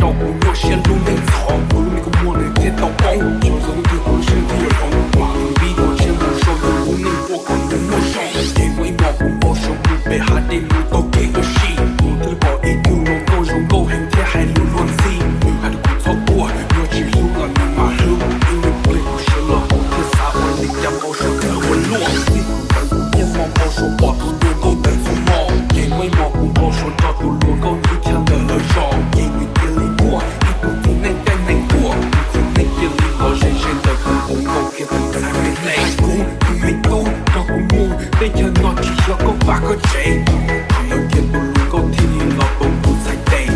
Kuv nyuaj siab lub neej txhov, kuv lub neej kuv muaj nws thiaj tau poob. Txhua txhua hnub twg kuv lub siab thiaj yuav hloov, mam mus vib ua siab mus sau yus lub neej ua kom nws muaj zoo. Ces muaj ib hmo kuv npau suav mus pem hav dej mus taug kev ua si, kuv twb pom ib tug hluas nkauj zoo nkauj heev thiab hais lus luag ntxhi. Nws hais rau kuv txhob quaj, yog tsis hlub los nws mam hlub. Ib nyuag pliag kuv sawv los kuv thiaj xav ua li cas npau suav txawv ua luaj. Txij thaum ntawd kuv niaj hmo npau suav pom tus hluas nkauj ntawd txhua hmo. Ces muaj ib hmo kuv npau suav nrog tus hluas nkauj ntawd ib txhia ntawm lawv zos, ces nws cia li muaj ib tug txiv neej caij nees tuaj. Tus txiv neej cia li los ze ze ntawm kuv, kuv nkaum kiag tus ntxhais me nees. Kuv tus me tub, nrog kuv mus, teb chaws no tsis yog koj vaj koj tsev. Thaum ntawd kiag tus hluas nkauj thiaj li los tua kuv txhais tes.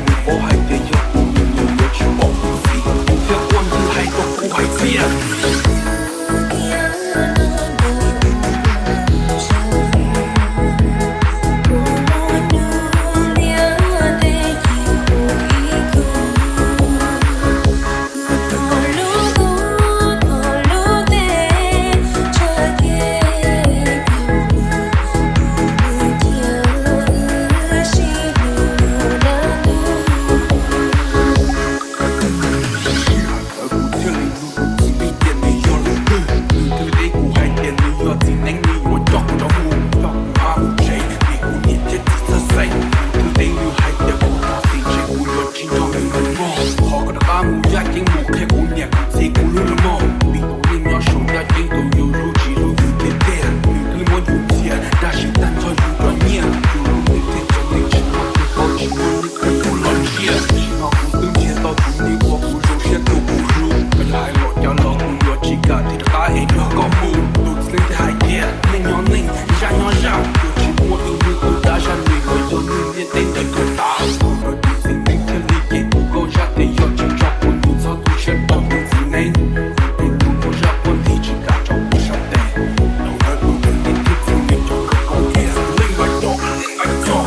Nws paub hais tias yog kuv tus nus yuav tsis pom kuv txiv, kuv thiaj quaj ntxhi hais rau kuv hais tias Sij hawm ntawd kuv thiaj li nug kuv txiv tias nws yog leej twg, nws thiaj teb kuv hais tias nws yog txiv neeb, nws yuav coj kuv rov mus, coj kuv rov mus tsev, vim kuv niam thiab txiv txhawj xeeb. Nws thiaj teb nws hais tias kuv thov txim, ntshe kuv yuav tsis nrog nws mus mog. Thov koj rov qab mus yaj ceeb mus qhia kuv niam kuv txiv kuv lub lus mog, vim tus neeg nyob saum yaj ceeb tus yus hlub tsis hlub yus tiag tiag. Nws twb muab yus ntxias dab tsi tag nrho yus cov nyiaj, yus lub neej thiaj tseem neeg tsis muaj tus paub tsis muaj neeg qhia yus los ntsia. Tsim no kuv twb nrhiav tau tus neeg ua kuv zoo siab tus kuv hlub, koj yuav hais los cas los kuv yuav tsis kam thiaj rov qab es nrog koj mus. Tus txiv neej thiaj hais tias neej nyob neej, zaj nyob zaj, yuav tsis muaj ib hnub tus dab zaj nws yuav yog neeg ntiaj teb ntawd tuag tas. Thaum ntawd tus txiv neej thiaj li cem kuv nkauj zaj tias yog tsis nrog kuv mus txhob tu siab rau tus txiv neej. Kuv tus hlub nkauj zaj quaj ntxhi tsis kam tso kuv sab tes. Thaum ntawd tus txiv neej thiaj txhim nws cov khawv koob tias leej mas cov, leej mas cov.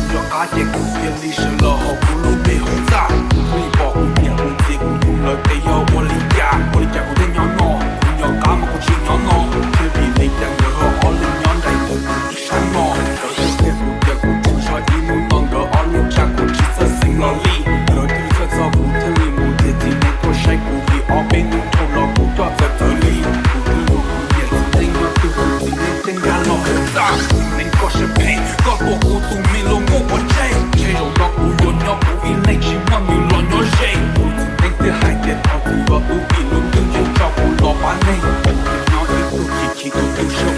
Rov qab ces kuv cia li sawv los hauv kuv lub me hoob txaj, kuv thiaj li pom kuv niam kuv txiv kuv yug lawv tes yog ua li cas, ua li cas kuv thiaj nyob no, kuv nyob qab mas kuv tsis nyob no, thiab vim li cas nkawd ho ob leeg nyob nraim ntawm kuv ib sab no. Nkawd thiaj qhia kuv tias kuv tsuas yog ib hnub no nkawd ob leeg tsam kuv tsis txawj xeev los li. Nkawd thiaj li txhawj txog kuv thiaj li mus nrhiav txiv neej tuaj saib kuv vim ob peb hnub dhau los kuv coj txawv txawv li. Kuv twb mus kuv niam txiv neej nyob twg kuv txiv neej thiaj nkag los hauv txaj. Txiv neej koj siab phem koj tua kuv tus me hluas nkauj pov tseg, ntshe zaum no kuv yuav nyob kuv ib leeg tsis muaj nws los nyob ze. Kuv txiv neej thiaj hais tias thov txim koj tub vim lub ntuj yeej tso kuv los pab neeg. Kuv nyob ib tug chim chim tus tu siab